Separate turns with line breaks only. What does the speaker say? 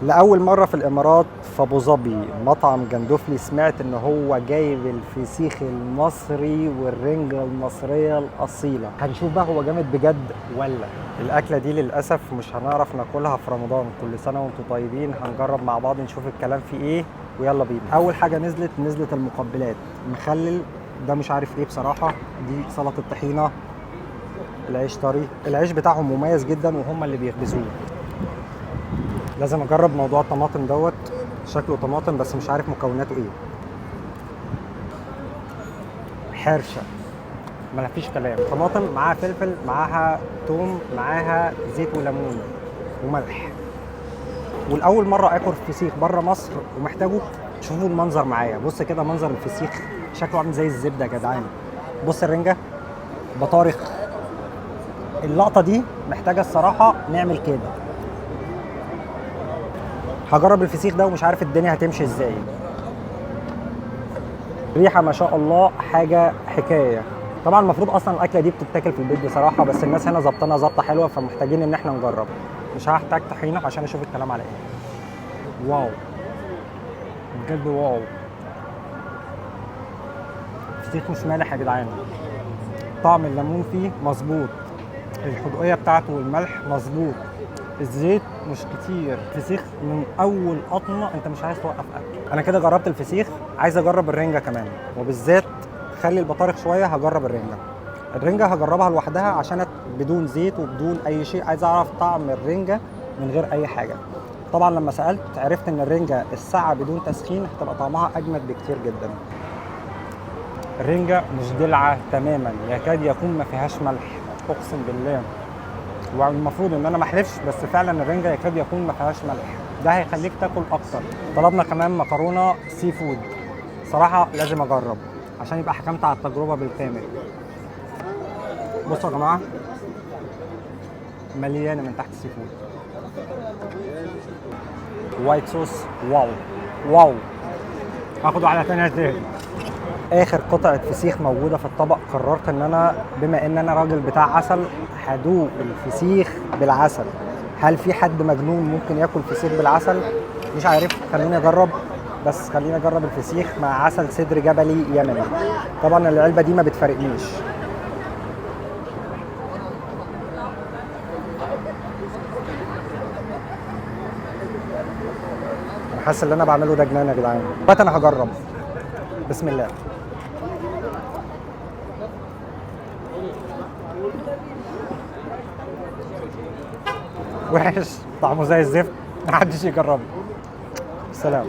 لأول مرة في الإمارات في أبو ظبي مطعم جندوفلي، سمعت إن هو جايب الفسيخ المصري والرنجة المصرية الأصيلة. هنشوف بقى هو جامد بجد ولا. الأكلة دي للأسف مش هنعرف ناكلها في رمضان. كل سنة وانتم طيبين. هنجرب مع بعض نشوف الكلام فيه إيه، ويلا بينا. أول حاجة نزلت المقبلات، مخلل ده مش عارف إيه بصراحة، دي سلطة طحينة، العيش طري، العيش بتاعهم مميز جدا وهم اللي بيخبزوه. لازم اجرب موضوع الطماطم دوت، شكله طماطم بس مش عارف مكوناته ايه. حرشه ما فيش كلام، طماطم معاها فلفل معاها توم معاها زيت وليمون وملح. والاول مرة اكل فسيخ بره مصر ومحتاجة. شوفوا المنظر معايا، بص كده منظر الفسيخ شكله عامل زي الزبدة يا جدعان. بص الرنجه، بطارخ. اللقطة دي محتاجه الصراحة نعمل كده. هجرب الفسيخ ده ومش عارف الدنيا هتمشي ازاي. ريحه ما شاء الله، حاجة حكاية. طبعا المفروض اصلا الاكلة دي بتتاكل في البيت بصراحة، بس الناس هنا ظبطنا ظبطه حلوة، فمحتاجين ان احنا نجرب. مش هحتاج طحينه عشان اشوف الكلام على ايه. wow بجد wow. فسيخ مش مالح يا جدعان، طعم الليمون فيه مظبوط، الحدوقيه بتاعته والملح مظبوط، الزيت مش كتير. فسيخ من اول قطمه انت مش عايز توقف اكل. انا كده جربت الفسيخ، عايز اجرب الرنجه كمان، وبالذات خلي البطارخ شوية. هجرب الرنجه. الرنجه هجربها لوحدها عشان بدون زيت وبدون اي شيء، عايز اعرف طعم الرنجه من غير اي حاجة. طبعا لما سالت عرفت ان الرنجه الساعة بدون تسخين هتبقى طعمها اجمد بكتير جدا. الرنجه مش دلعه تماما، يكاد يكون ما فيهاش ملح، اقسم بالله. والمفروض ان انا ما احلفش، بس فعلا الرنجه يكاد يكون ما فيهاش ملح، ده هيخليك تاكل اكتر. طلبنا كمان مكرونه seafood، صراحة لازم اجرب عشان يبقى حكمت على التجربة بالكامل. بصوا يا جماعة، مليانة من تحت ال seafood، white sauce. wow wow، هاخد واحدة ثانية تاني. اخر قطعه فسيخ موجودة في الطبق، قررت ان انا بما ان انا راجل بتاع عسل هدوق الفسيخ بالعسل. هل في حد مجنون ممكن ياكل فسيخ بالعسل؟ مش عارف، خليني اجرب. بس خليني اجرب الفسيخ مع عسل سدر جبلي يمني. طبعا العلبة دي ما بتفارقنيش. انا حاسس اللي انا بعمله ده جنان يا جدعان. دلوقتي انا هجرب، بسم الله. وحش، طعمه زي الزفت، محدش يجربه. سلام.